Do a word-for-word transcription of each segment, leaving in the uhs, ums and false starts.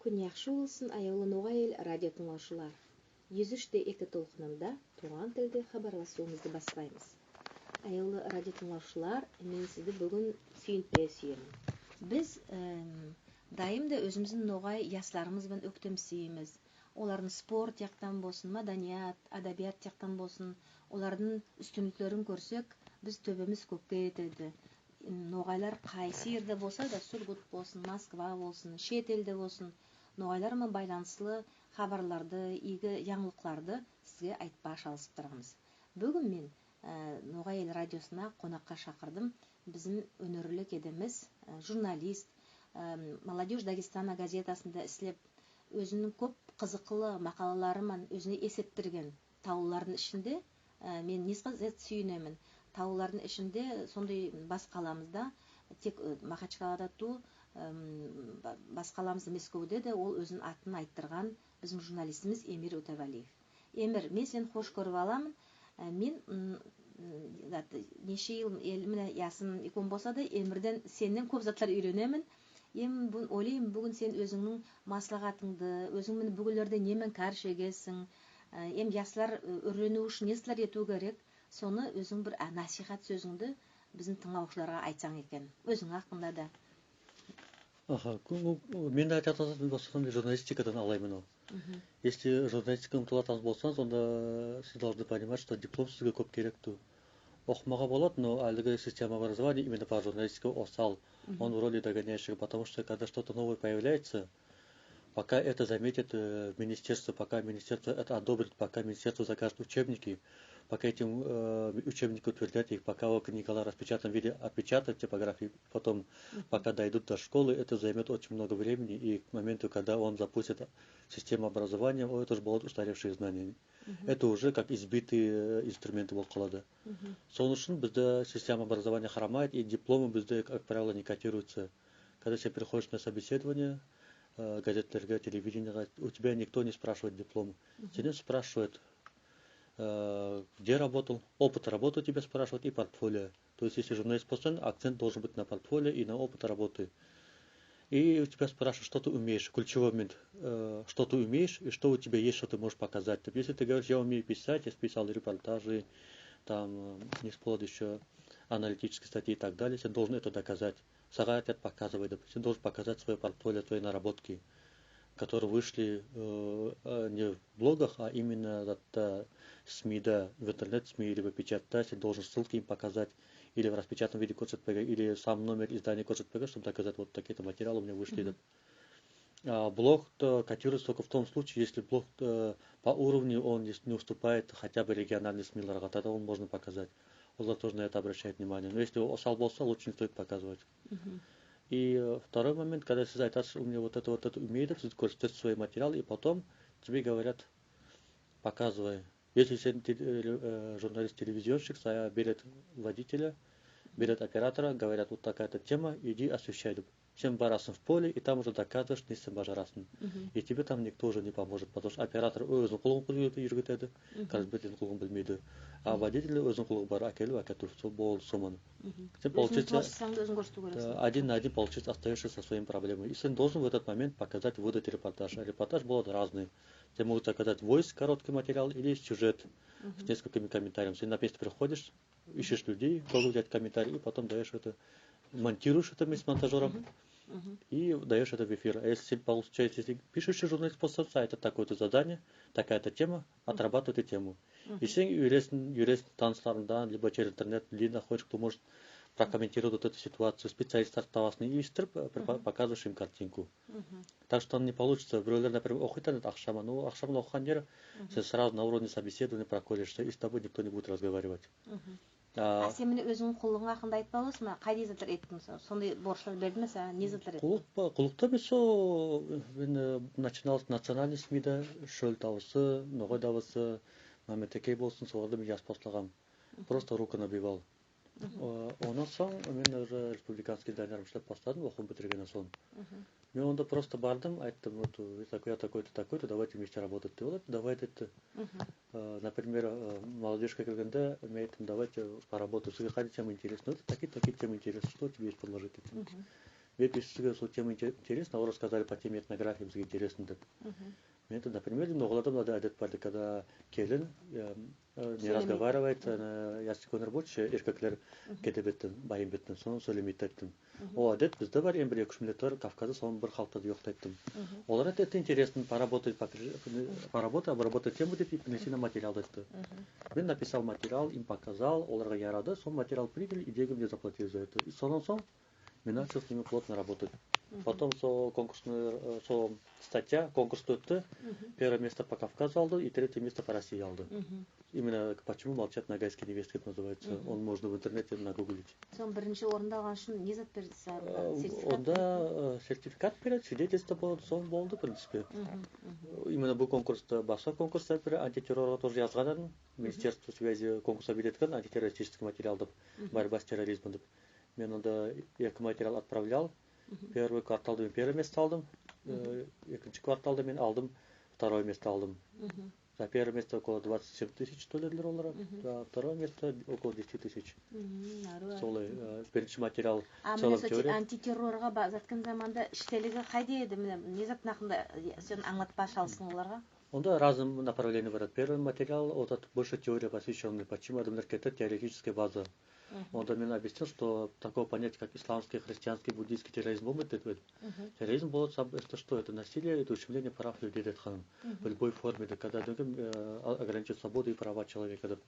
Күн яхшы болсын, аявлы «Ногай Эл» радио тынълавшылар. Юз уьш те эки толкынында тувган тилде хабарласувымызды баслаймыз. Аявлы радио тынълавшылар, мен сизди буьгуьн суьйинтпеге суьемен. Биз, эм, дайым да оьзимиздинъ ногай ясларымыз бан оьктемсиймиз. Олардынъ спорт яктан болсын, маданият, адабият яктан болсын, олардынъ уьстинликлерин коьрсек, биз тоьбемиз коькке етеди. Ногайлар кайсы ерде болса да, Сургут болсын, Москва болсын, шет элде болсын, ногайлар ман байланыслы хабарларды, ийги янъылыкларды сизге айтпага шалысып турамыз. Буьгуьн мен, аь, «Ногай Эл» радиосына конакка шакырдым бизим оьнерли кедемиз, аь, журналист, аь, «Молодёжь Дагестана» газетасында ислеп, оьзининъ коьп кызыклы макалалары ман оьзине эс эттирген тавлылардынъ ишинде, аь, мен не кадер суьйинемен. Тавлылардынъ ишинде сондай бас каламызда, тек, аь, Махачкалада тувыл, эм, ба-, бас каламыз Моьскевде де ол оьзининъ атын айттырган бизим журналистимиз Эмир Утевалиев. Эмир, мен сени хош коьрип аламан. Аь, мен, м, м, зат, неше йыл, эл-, мине, ясым уьйкен болса да, Эмирден, сеннен коьп затлар уьйренемен. Эм бу-, ойлайман, буьгуьн сен оьзинънинъ маслагатынъды, оьзинъ мине буьгуьнлерде не мен каьр шегесинъ, аь, эм яслар, аь, уьйренуьв уьшин не затлар этуьв керек, соны оьзинъ бир, аь, насихат соьзинъди бизим тынълавшыларга айтсанъ экен. Оьзинъ акында да. Аха, ку-, ку-, мен де айтатаган зат, мен в основном журналистикадан алайман ол. Если журналистикага умтылатаган болсанъыз, онда сиз должны понимать, что диплом сизге коьп керек тувыл. Окымага болады, но аьлиги система образования именно по журналистике осал. Он вроде догоняющий, потому что когда что-то новое появляется, пока это заметит, э, министерство, пока министерство это одобрит, пока министерство закажет учебники, пока эти, э, учебники утвердят их, пока его книгалар в распечатанном виде отпечатают в типографии, потом, пока дойдут до школы, это займёт очень много времени, и к моменту, когда он запустит систему образования, о, это уже будут устаревшие знания. Это уже как избитые, э, инструменты болып калады. Сонынъ уьшин бизде система образования хромает, и дипломы бизде, как правило, не котируются. Когда сен приходишь на собеседование, э, газетлерге, телевидениеге, у тебя никто не спрашивает диплом. Сеннен спрашивают, э, где работал, опыт работы у тебя спрашивают и портфолио. То есть, если журналист болсанъ, акцент должен быть на портфолио и на опыт работы. И у тебя спрашивают, что ты умеешь, ключевой момент, э, что ты умеешь и что у тебя есть, что ты можешь показать. То есть, если ты говоришь: «Я умею писать, я писал репортажи, там, э, не всплывают ещё аналитические статьи и так далее», сен должен это доказать. Сага айтады: «Показывай», деп. Сен должен показать своё портфолио, свои наработки, которые вышли, э, э, не в блогах, а именно зат, э, СМИ, да, в интернет-СМИ или в печать, да, сен должен ссылки им показать, или в распечатанном виде коьрсетпеге, или сам номер издания коьрсетпеге, чтобы доказать: «Вот такие-то материалы у меня вышли», деп. А блог-то котируется только в том случае, если блог, э, по уровню он не, не уступает хотя бы региональным СМИ-ларга, тогда он можно показать. Олар тоже на это обращают внимание. Но если осал болса, лучше не стоит показывать. И, э, второй момент, когда сиз айтасыз: «У меня вот это, вот это умеет», сиз коьрсетесиз свои материалы, и потом тебе говорят: «Показывай». Если сен те-, э, э, журналист-телевизионщик, сага берет водителя, берет оператора, говорят: «Вот такая-то тема, иди освещай», деп. Сен барасынъ в поле, и там уже доказываешь, не сен бажарасынъ. И тебе там никто уже не поможет, потому что оператор оьзининъ куллыгын юргитеди, корреспондент куллыгын билмейди. А водитель оьзининъ куллыгы бар, аькелип, аькетуьв, сол болды, сол ман. Сен, оьзининъ получается, творчествонъды оьзинъ коьрсетуьв керексинъ. Да, один на один, получается, остаешься со своими проблемами. И сен должен в этот момент показать, выдать репортаж. А репортаж бывает разный. Тебе могут заказать войс, короткий материал, или сюжет с несколькими комментариями. Сен на место приходишь, ищешь людей, кого взять комментарий, и потом даешь это, монтируешь это вместе с монтажёром и даешь это в эфир. А если получается, если пишешь журналист по сайта, такое-то задание, такая-то тема, отрабатывай эту тему. И сен юресинъ, юресинъ таныстарынъдан, либо через интернет людей находишь, кто может прокомментировать вот эту ситуацию, специалистлар тавасынъ, и сиз, э, показываешь им картинку. Так что там не получится. Биревлер, например, окыйды, акша ман. Ну, акша ман окыган ери, сен сразу на уровне собеседования проколешься, и с тобой никто не будет разговаривать. А сен мине оьзинъ куллыгынъ акында айтпага боласынъма, кайдай затлар эттинъ, со-, сондай борышлар берди ме сага, не затлар эттинъ? Куллык па, куллыкта мен сол, мен, э, начинал с национальный СМИ-да, «Шоьл тавысы», «Ногай давысы», «Маметекей» болсын, соларда мен язып баслаганман. Просто руку набивал. Э, оннан сонъ мен уже республиканский изданиелерде ислеп басладым, окувымды битиргеннен сонъ. Мен онда просто бардым, айттым: «Вот, э, я такой-то, такой-то, давайте вместе работать», деп. Олар: «Давай», дедилер. Э, например, э, «Молодёжка» келгенде мен айттым: «Давайте поработаем, сизге кайдай тема интересно?» «Вот такие, такие темы интересны, что тебе есть предложить?» дедим. Мен бизге сол тема интер- интересна, олар сказали по теме этнографии бизге интересно деп. Мен айтам, например, дедим, оларда мунадай аьдет бар эди, когда келин не разговаривает, ясли коьнер болчы, эркеклер кетеди беттен, байым беттен, соны соьйлемейди дедим. Ол аьдет бизде бар, эм бир эки-уьш миллет бар Кавказда, соны бир халкларда йок дедим. Олар айтады, это интересно, поработать, поработать, обработать тему деп, и принеси нам материал дедим. Мен написал материал, им показал, оларга ярады, сол материал приняли и деньги мне заплатили за это. И соннан сонъ мен начал с ними плотно работать. Потом со конкурсный, э, со статья конкурста оьтти. Первое место по Кавказу алды и третье место по России алды. Именно «Почему молчат ногайские невесты» деп называется. Оны можно в интернете нагуглить. Сонъ биринши орынды алган уьшин не зат берди сага? Э, Сертификат? Онда э, сертификат береди, свидетельство болады, сонъ болды, в принципе. Именно бу конкурста, баска конкурста бир антитеррорга тоже язган эдим. Министерство связи конкурс объявить эткен, антитеррористический материал деп, борьба с терроризмом деп. Мен онда эки материал отправлял. Первый кварталда мен первое место алдым. Э, экинши кварталда мен алдым, второе место алдым. За первое место около двадцать семь тысяч тоьледилер олар. За второе место около десять тысяч. Солай, э, биринши материал. А мине, целом сол теория. Антитеррорга ба- заткан заманда иштелиги кайдай эди? Мине, не заттынъ акында, э, сен анълатпага шалыстынъ оларга? Онда разный направление бар эди. Первый материал, вот этот больше теория посвященный, почему аьдемлер кетеди, теоретическая база. Онда мен объяснил, что такого понятия, как исламский, христианский, буддийский терроризм болмайды дедим. Терроризм болады сам, это что? Это насилие, это ущемление прав людей дедим. В любой форме, да, когда аьдемге э, о- ограничивают свободы и права человека деп.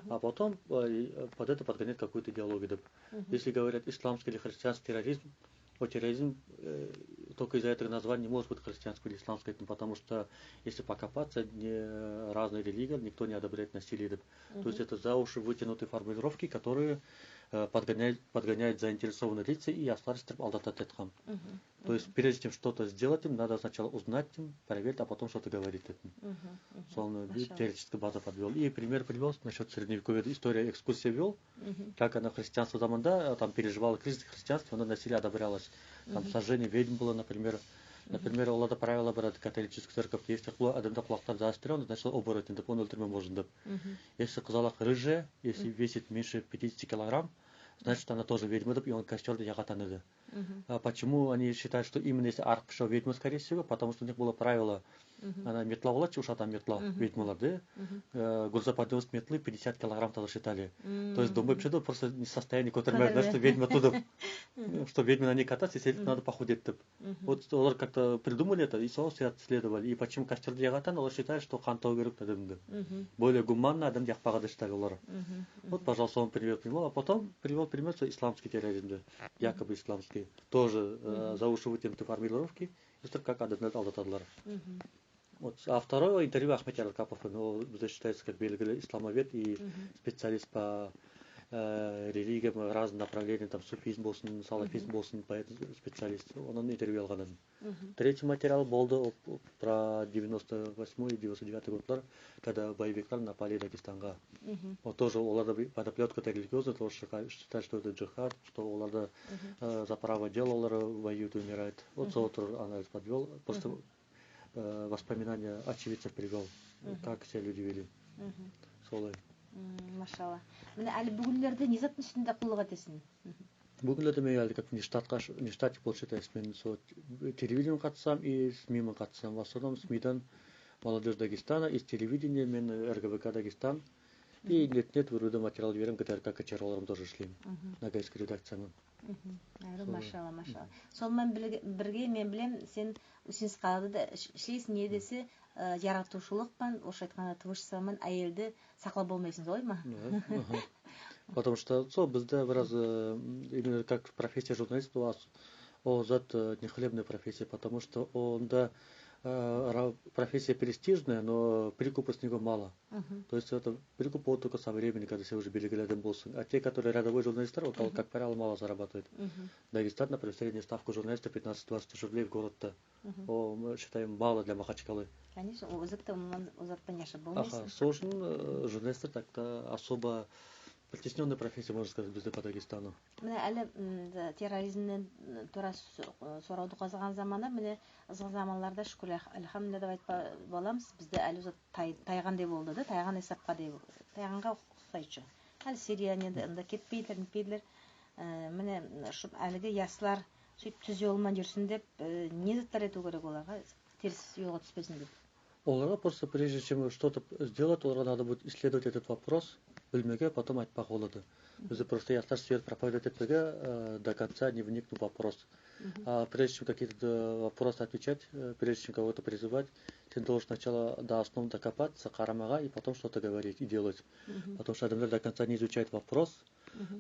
А потом э, и, э, под это подгонять какую-то идеологию деп. Если говорят исламский или христианский терроризм, вот терроризм э, только из-за этого названия не может быть христианского или исламского, это потому что если покопаться, не, разные религии, никто не одобряет насилие деп. То есть это за уши вытянутые формулировки, которые э, подгоняют, подгоняют заинтересованные лица и аслар истеп алдатады дедим. То есть прежде чем что-то сделать, им надо сначала узнать, им, проверить, а потом что-то говорить дедим. Соны бир теоретический база подвёл. И пример привёл насчёт средневековья, история, экскурсия вёл. Как она в христианство заманда, э, там переживала кризис христианства, она насилие одобрялось. Там сожжение ведьм было, например. Например, оларда правило бар эди, католический церковь, если кула- аьдемнинъ кулаклары заострённый, значит, ол оборотень деп, оны оьлтирмеге можно деп. Если кызалак рыжая, если весит меньше пятидесяти килограмм, значит, она тоже ведьма деп, и оны костёрде ягатаган эди. А почему они считают, что именно если арык пышав ведьма, скорее всего, потому что у них было правило, она метла болады, ушатаган метла, ведьмалар, да? Э, грузоподъёмность метлы пятьдесят килограмм тогда считали. То есть домой пришёл, просто не в состоянии коьтермеге, да, что ведьма туда. Что ведьма на ней кататься, если надо похудеть, деп. Вот олар как-то придумали это, и соны след- следовали. И почему костёрде ягатаган, олар считали, что кан тавув керек аьдемди. Более гуманно аьдемди якпага да считали олар. Вот, пожалуйста, он привёл пример. А потом привёл пример, что исламский терроризм, да, якобы исламский. Тоже э, за уши вытянутые формулировки, просто как аьдемлерди алдатадылар. Вот. А второе интервью Ахмед Ярлыкапов, ну, бизде считается как белгили исламовед и специалист по э, религиям, разным направлениям, там суфизм болсын, салафизм болсын, поэт специалист. Оннан интервью алган эдим. Третий материал болды, ол про девяносто восьмой, девяносто девятый годлар, когда боевиклер напали Дагестанга. Вот тоже оларда подоплётка религиозная, тоже считали, что это джихад, что оларда э, за право дела олар воюют и умирают. Вот сол тоже анализ подвёл. Просто э, воспоминания очевидцев привёл, как себя люди вели. Солай. Машалла. Мине, аьли буьгуьнлерде не заттынъ уьстинде куллык этесинъ? Буьгуьнлерде мен аьли как внештатка, внештатник болып считаюсь. Мен сол телевидениеге катысаман и СМИ мен катысаман. В основном СМИ-ден «Молодёжь Дагестана», из телевидения мен РГВК «Дагестан». И интернет, РУ-да материал беремен, ГТРК «Кочегаралар» мен тоже ишлеймен. Ногайский редакция мен. Аьруьв, машалла, машалла. Соны ман бирге, мен билемен, сен Усинск калада да иш- ишлейсинъ, неге десе, э, яратувшылык пан, орысша айтканда, творчество ман аьелди саклап болмайсынъ, солай ма? Потому что сол бизде бираз э, именно как профессия журналист, ол ас- ол зат э, не хлебная профессия, потому что онда э, ра- профессия престижная, но прикупа с него мало. То есть это прикуп будет только со временем, когда сен уже белгили аьдем болсынъ. А те, которые рядовой журналистлер, вот, как правило, мало зарабатывают. Дагестан, например, средняя ставка журналиста пятнадцать-двадцать тысяч рублей в город-то. Ол, мы считаем, мало для Махачкалы. Конечно, ол узакта, оннан узакта яшап болмайсынъ. Аха, сол уьшин э, журналистлер так-то особо притеснённая профессия, можно сказать, бизде по Дагестану. Мине, аьли м, да, терроризмнен м, тувра с- э, соравды козгаган заманда, мине, ызгы заманларда, шуькир, альх- альхамдулилла деп айтпага боламыз, бизде аьли узак тай- тайгандай болды да, тайган эсапка дей, тайганга усайды. Аьли Сирия, неде, онда кетпейдилер, нетпейдилер. Э, мине, шу аьлиги яслар суьйтип туьз йолы ман юрсин деп, э, не затлар этуьв керек оларга, терис йолга туьспесин деп? Оларга просто, прежде чем что-то сделать, оларга надо будет исследовать этот вопрос, билмеге, потом айтпага болады. Бизде просто яслар суьеди проповедовать этпеге, э, до конца не вникнув в вопрос. А прежде чем какие-то, э, вопросы отвечать, э, прежде чем кого-то призывать, сен должен сначала до основ докопаться, карамага, и потом что-то говорить и делать. Потому что аьдемлер до конца не изучают вопрос,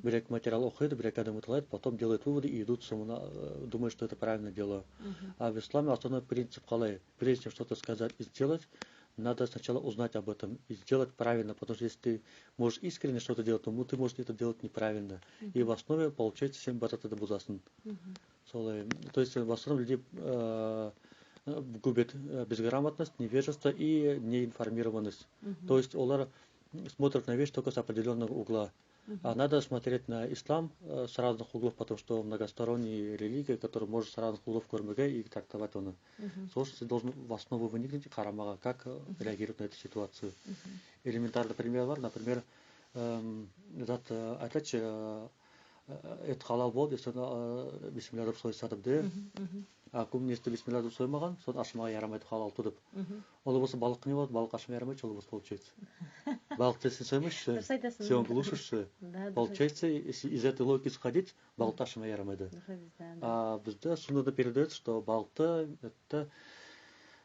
бир-эки материал окыйды, бир-эки аьдем тынълайды, потом делают выводы и идут самоуна-, э, думают, что это правильное дело. А в исламе основной принцип калай? Прежде чем что-то сказать и сделать, надо сначала узнать об этом и сделать правильно, потому что если ты можешь искренне что-то делать, то, ну, ты можешь это делать неправильно. И в основе получается сен бир зат эди бузасынъ. Солай. То есть в основном людей, э, э, губит, э, безграмотность, невежество и неинформированность. То есть олар смотрят на вещь только с определенного угла. А надо смотреть на ислам, э, с разных углов, потому что многосторонняя религия, которая может с разных углов коьрмеге и трактовать оны. Сол уьшин сен должен в основу вникнуть и карамага, как, э, реагировать на эту ситуацию. Элементарный пример бар, например, эм, зат, э, айтайыкшы, э, э, эт халал болды, если оны, э, бисмилля деп сойса деп, де. А ким эсте бисмилля деп соймаган, соны ашамага ярамайды, халал тувыл деп. Олай болса балык не болады? Балык ашамага ярамайды, олай болса, получается. Балык десенъ соймайсынъ. Дурыс айтасынъ. Сен оны глушишь. Да, дурыс айтасынъ. Получается, если из этой логики исходить, балык та ашамага ярамайды. Дурыс айтасынъ, да, да. А бизде суннада передается, что балыкты, это,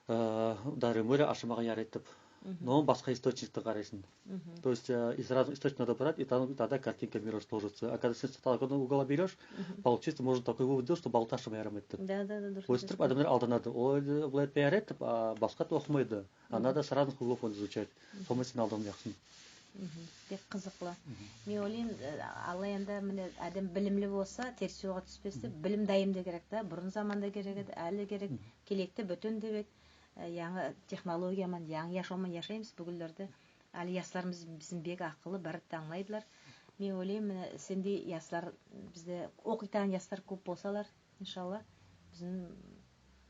э, дары моря ашамага ярайды деп. Но оны баска источниктен карайсынъ. То есть, э, из разных источников надо брать, и там, тогда картинка мира сложится. А когда сен с такого угла берешь, получается, можно такой вывод сделать, что балык та ашамага ярамайды деп. Да, да, да, дурыс айтасынъ. Оьстирип аьдемлер алданады. Олай, былай этпеге ярайды деп, а баска да окымайды. А надо с разных углов оны изучать. Сол ман сен алданбаяксынъ. Бек кызыклы. Мен ойлайман, э, алай энди, мине, аьдем билимли болса, терис йолга туьспес деп, билим дайым да керек, да, бурын заманда керек эди, аьли керек, келеекте боьтен деп эди. Э, янъы технология ман, янъы яшав ман яшаймыз буьгуьнлерде. Аьли ясларымыз бизим бек акыллы, баьри анълайдылар. Мен ойлайман, мине, сендей яслар, бизде окыйтаган яслар коьп болсалар, иншалла, бизим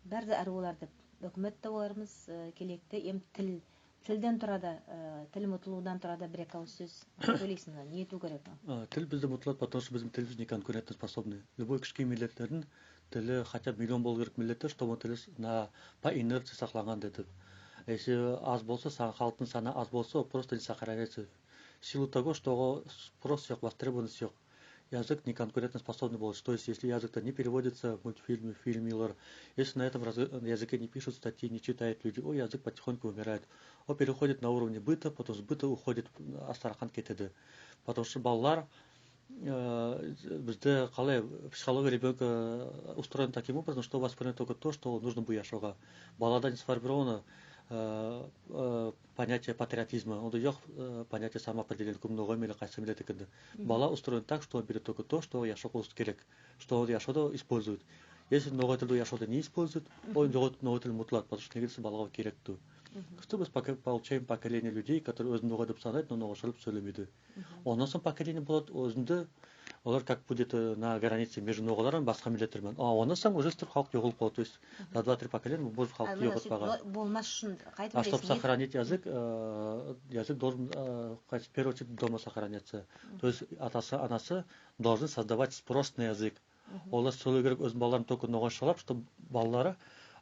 баьри де аьрув болар деп уьмит те болармыз, э, келеекте. Эм тил, тилден турады, э, тил мутылувдан турады, бир-эки авыз соьз соьйлейсинъ, не этуьв керек? А, тил бизде мутылады, потому что бизим тилимиз не конкурентноспособный. Любой кишкей миллетлердинъ тили хотя бы миллион болув керек миллетте, чтобы тили на, по инерции сакланган эди. Если аз болса, сан, халктынъ саны аз болса, ол просто не сохраняется. В силу того, что ога спрос йок, востребованность йок. Язык не конкурентноспособный болады. То есть, если язык-то не переводится, мультфильмы, фильмлар, если на этом раз-, языке не пишут статьи, не читают люди, ой, язык потихоньку умирает. Он переходит на уровне быта, потом с быта уходит, астаракан кетеди. Потому что балалар, э, бизде калай, психология ребёнка устроена таким образом, что воспринимает только то, что нужно будет яшавга. Балада не сформировано, э, э, понятие патриотизма, онда йок, э, понятие самоопределения, ким ногай ма эли, кайсы миллет экенди. Бала устроен так, что он берет только то, что яшавга керек, что он яшавда использует. Если ногай тилди яшавда не использует, ол ногай, ногай тил мутылады, потому что неге десе балага керек тувыл. Что биз пока-, получаем поколение людей, которые оьзин ногай деп санайды, но ногайша деп соьйлемейди. Оннан сонъ поколение болады оьзинде, олар как будет, э, на границе между ногайлар ман баска миллетлер мен. А оннан сонъ уже суьйтип халк йогалып калады. То есть за два-три поколения мы можем халкты йогалтпага. А чтобы сохранить язык, э, язык должен, э, в первую очередь дома сохраняться. То есть атасы, анасы должны создавать спрос на язык. Олар соьйлеге керек оьз балаларын только ногайшалап, чтобы балалары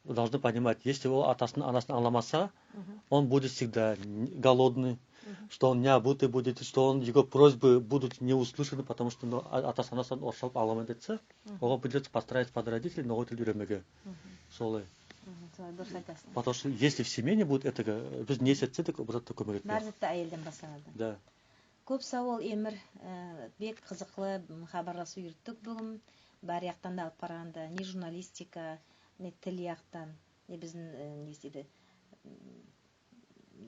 должны понимать, если ол атасын, анасын анъламаса, он будет всегда н-, голодный, что он не обутый будет, что он, его просьбы будут не услышаны, потому что, ну, а-, атасы, анасы орысшалап анъламайды десе, ога придётся подстраиваться под родителей, ногай тил уьйренмеге. Солай. Солай, дурыс айтасынъ. Потому что если в семье не будет этого, биз не этсек те, бир зат та коьмек этпейди. Баьри зат та аьелден басланады. Да. Коьп сав бол, Эмир. Э, бек кызыклы, м, хабарласув юриттик буьгуьн. Баьри яктан да алып караганда, не журналистика, не тил яктан, не бизим, э, не дейди, м,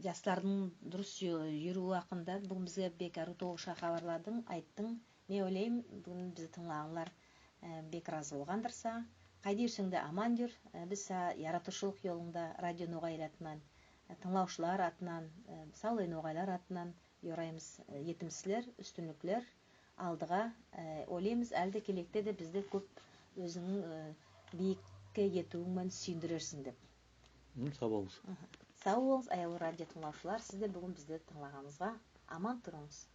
яслардынъ дурыс ю-, юруьви акында буьгуьн бизге бек аьрув толгыша хабарладынъ, айттынъ. Мен ойлайман, буьгуьн бизди тынълаганлар, э, бек разы болгандыр сага. Кайда юрсенъ де аман юр. Э, биз сага яратувшылык йолынъда Радио Ногай Эл атыннан, э, тынълавшылар атыннан, э, савлай ногайлар атыннан йораймыз, э, етимисликлер, уьстинликлер алдыга. Э, ойлаймыз, аьли де келеекте де бизди коьп оьзинъ, э, бийикке етуьвинъ мен суьйиндирерсинъ деп. М, сав болынъыз. Сав болынъыз, аявлы радио тынълавшылар, сиз де буьгуьн бизди тынълаганынъызга. Аман турынъыз.